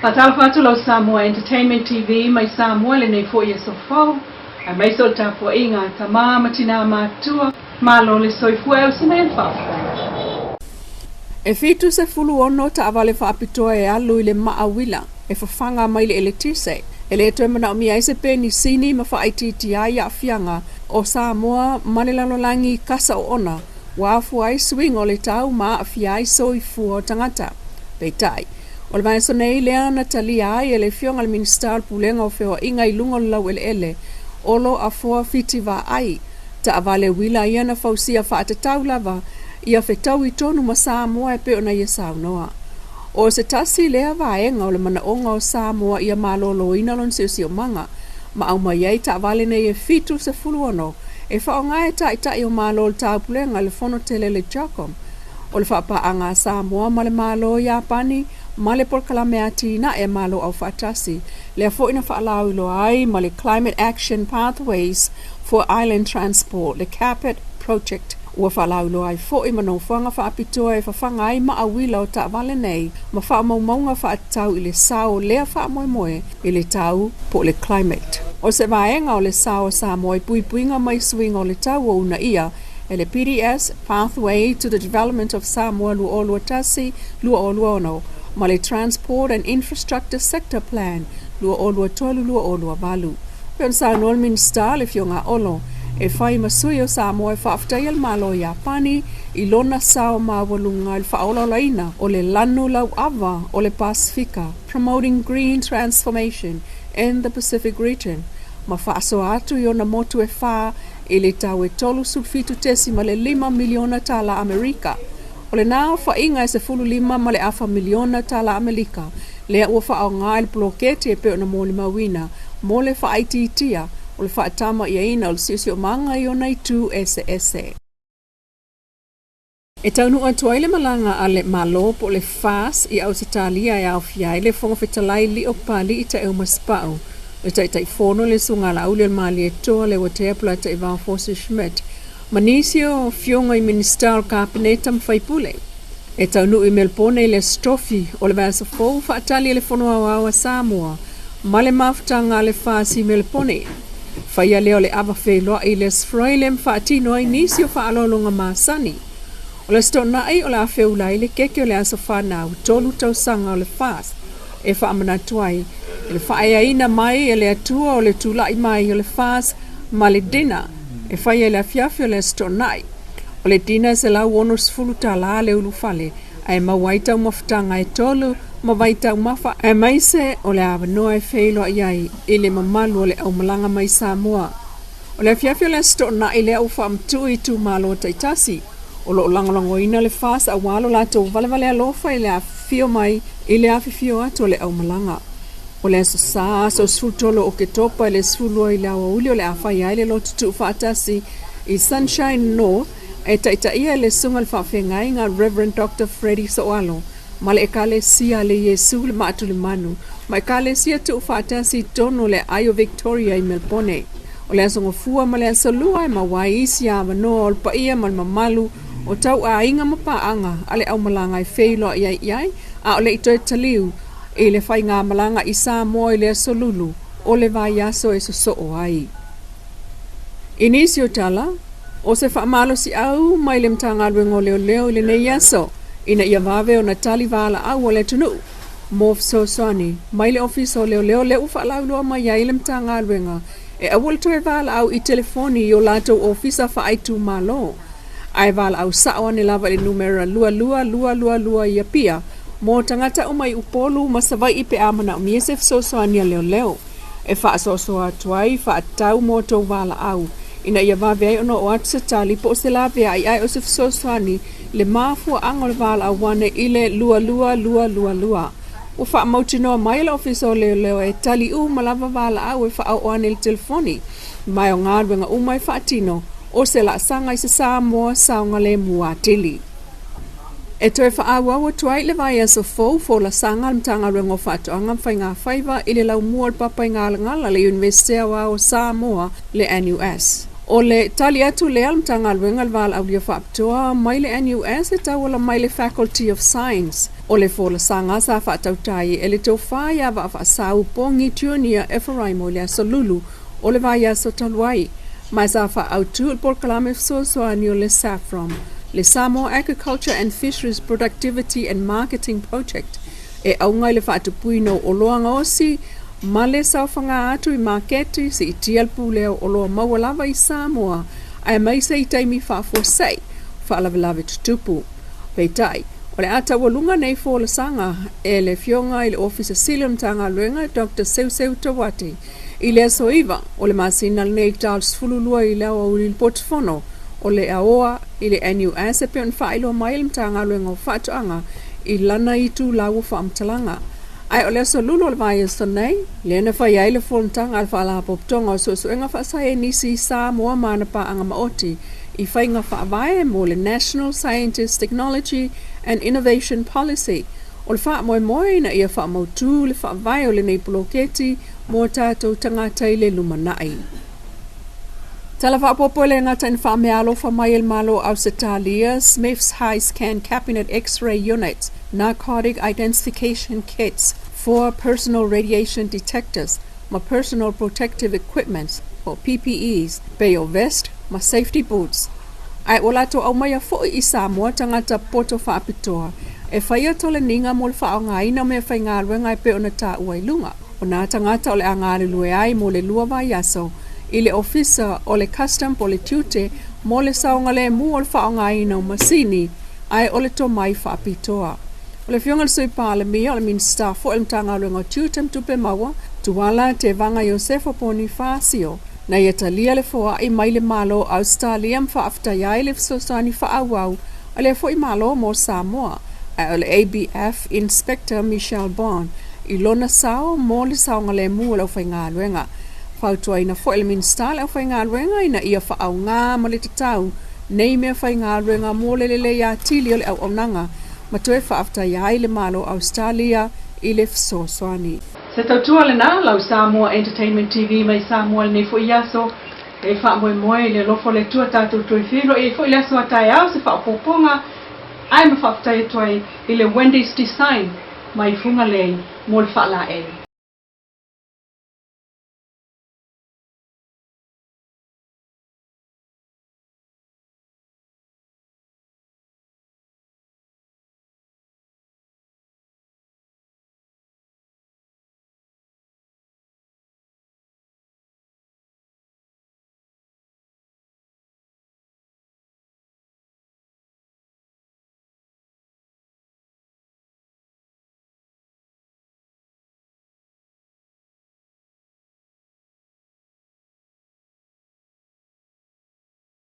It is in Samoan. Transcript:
Faatalofa atu lau Samoa Entertainment TV mai Samoa i lenei foi aso fou, aemaise o le tapuaiga a tama ma tina matutua, malo le soifua e usi mai le faafofoga. E 76 taavale faapitoa e alu i le maa uila e fafaga mai le eletise, e le toe manaomia ai se penisini ma faaitiitia ai aafiaga o Samoa ma le lalolagi kasa oona ua afua ai suiga o le tau ma aafia ai soifua o tagata. Peitai, o le vaiaso nei lea na talia ai e le Afioga i le Minisita o le Pulega o Feoaiga i luga o le laueleele Olo Afoa Fiti Vaai, taavale uila ia na fausia faatatau lava ia fetaui tonu ma Samoa e pei ona ia saunoa. O se tasi lea vaega o le manaoga o Samoa ia maloloina lona siosiomaga ma aumai ai taavale nei e 76 e faaaoga e Taitai o Malo o le Taupulega i le Fono tele le CHOGM o le faapaaga a Samoa ma le Malo o Iapani ma le Polokalame Atinae a Malo Aufaatasi, lea foi na faalauiloa ai ma le Climate Action Pathways for Island Transport, le CAPIT Project. Ua faalauiloa ai foi ma nofoaga faapitoa e fafaga ai maa uila o taavale nei ma faamaumauga faatatau i le sao o lea faamoemoe i le tau po o le climate. O se vaega o le sao o Samoa i puipuiga mai suiga o le tau ua uunaia e le PDS, Pathway to the Development of Samoa 2021-2026, ma le Transport and Infrastructure Sector Plan 2023-2028. Pei ona saunoa le Minisita, le Afioga a Olo, e fai ma sui o Samoa e faafetaia le Malo o Iapani i lona sao maualuga i le faaolaolaina o le lanu lauava o le Pasefika, Promoting Green Transformation in the Pacific Region, ma faasoa atu i ona motu e whā i le tau e $37.5 miliona tālā Amerika. O lena aofaiga e $15.5 miliona tālā Amerika lea ua faaaoga i le poloketi e pei ona molimauina mo le faaitiitia o le faatama'iaina o le siosiomaga i ona itu eseese. E taunuu atu ai le malaga a le Malo po o le FAS i Ausetalia e aofia ai le Fofoga Fetalai Lio Papali'i Taeuma Sipa'u, le Taitaifono le Susuga Alauli o le Malietoa Leuatea Polataivao Fosi Schmidt ma nisi o afioga i Minisita o le Kapeneta ma faipule. E taunuu i Melbourne i le Aso Tofi o le vaiaso fou faatali e le Fono Aoao a Samoa ma le mafutaga a le FAS i Melbourne. Faia lea o le ava feiloai i le Aso Faraile ma faatino ai nisi o faaaloaloga masani. O le Aso Toonai o le a feula ai le keke o le aso fanau 3 tausaga o le FAS e faamanatu ai i le faaeaina mai e le Atua o le tulai mai o le FAS ma le dinner e faia i le afiafi o le Aso Toonai. O le dinner e $160 le ulufale ae maua ai taumafataga e tolu ma vaitaumafa aemaise o le avanoa e feiloai ai i le mamalu o le aumalaga mai Samoa. O le afiafi o le Aso Toonai lea ua faamatuu i itumalo taitasi o lo o lagolagoina le FAS aua lo latou valevale alofa i le afifio mai i le afifio atu o le aumalaga. O le Aso Sa, aso 13 o Oketopa i le 12 i le aoauli o le a faia ai le lotu tuufaatasi i Sunshine North e taitaia e le Susuga i le Faafeagaiga Rev. Doctor Freddie Soalo ma le Ekalesia le Iesu le Maatulemanu ma Ekalesia Tuufaatasi i totonu o le Aai o Victoria i Melbourne. O le Aso Gafua ma le Aso Lua e maua ai isi avanoa o le paia ma le mamalu o tauaiga ma paaga a le aumalaga e feiloai ai i ai a o le i toe taliu i le faigamalaga i Samoa i le Aso Lulu o le vaiaso e sosoo ai. I nisi o tala, o se faamalosiau mai le Matagaluega o Leoleo i lenei aso ina ia vave ona tali valaau a le atunuu mo fesoasoani mai le Ofisa o Leoleo lea ua faalauiloa mai ai le Matagaluega e aua le toe valaau i telefoni i o latou ofisa faaitumalo ae valaau sao ane lava i le numera 22222 i Apia mo tagata uma i Upolu ma Savaii pe a manaomia se fesoasoani a leoleo e faasoasoa atu ai faatatau mo tou valaau ina ia vave ai ona oo atu se tali po o se laveai ae o se fesoasoani le mafuaaga o le valaau ane i le 22222. Ua faamautinoa mai e le Ofisa o Leoleo e tali uma lava valaau e faaoo ane i le telefoni ma e o galuega uma e faatino o se laasaga i se Samoa saogalemu atili. E toe faaauau atu ai le vaiaso fou folasaga a le Matagaluega o Faatoaga ma Faigafaiva i le laumua o le Papa i Galagala le Iunivesite Aoao o Samoa, le NUS. O le tali atu lea a le Matagaluega i le valaaulia faapitoa mai le NUS e tauala mai le Faculty of Science. O le folasaga sa faatauta ai e le Tofa ia Vaafaasau Pogi Junior Eferaimo i le Aso Lulu o le vaiaso talu ai, ma sa faaautu i le polokalame fesoasoani o le SAFPROM, le Samoa Agriculture and Fisheries Productivity and Marketing Project, e auga i le faatupuina o oloa gaosi ma le saofaga atu i maketi, siitia le pulea o oloa maua lava i Samoa aemaise i taimi faafuasei o faalavelave tutupu. Peitai, o le a taualuga nei folasaga e le Afioga i le Ofisa Sili o le Matagaluega Doctor Seuseu Tauati i le aso 9 o le masina lenei i le ta o le 12 i le aoauli i le potufono o le Aoa i le NUS e pei ona faailoa mai e le Matagaluega o Faatoaga i lana itulau o faamatalaga. Ae o le aso Lulu o le vaiaso nei, lea na fai ai le fonotaga a le Faalapotopotoga o Suesuega Faasaienisi i Samoa ma ana paaga maoti i faiga faavae mo le National Scientist Technology and Innovation Policy. O le faamoemoe ina ia faamautu le faavae o lenei poloketi mo tatou tagata i le lumanai. Tala faaopoopo e le gata ina faameaalofa mai e le Malo o Ausetalia, Smiths High Scan Cabinet X-ray Units, Narcotic Identification Kits, 4 Personal Radiation Detectors ma Personal Protective Equipments po o PPEs, pei o vest ma safety boots. Ae ua latou aumaia foi i Samoa tagata poto faapitoa e faia toleniga mo le faaaogaina o meafaigaluega e pei ona taua i luga. O nā tagata o le a galulue ai mo le 2 vaiaso i le Ofisa o le Custom po o le Tiute mo le saogalemu o le faaaogaina o masini ae o le tomai faapitoa. O le Afioga i le Sui Palemia, o le Minisita foi o le Matagaluega o Tiute ma Tupe Maua, Tuala Tevaga Iosefo Ponifasio, na ia talia le foai mai le Malo o Ausetalia ma faafetai ai le fesoasoani faaauau a lea foi Malo mo Samoa, ae o le ABF Inspector Michelle Bond i lona sao mo le saogalemu o le aufaigaluega. Fautuaina foi e le Minisita le aufaigaluega ina ia faaaoga ma le tatau nei meafaigaluega mo le lelei atili o le auaunaga ma toe faafetaia ai le Malo o Ausetalia i le fesoasoani. Se tautua lena, lau Samoa Entertainment TV mai Samoa lenei foi aso, e faamoemoe i le alofa o le Atua tatou toe feiloai ai foi i le aso a taeao se faaopoopoga ae ma faafetai atu ai i le Wendy's Design mai Fugalei mo le faalaei.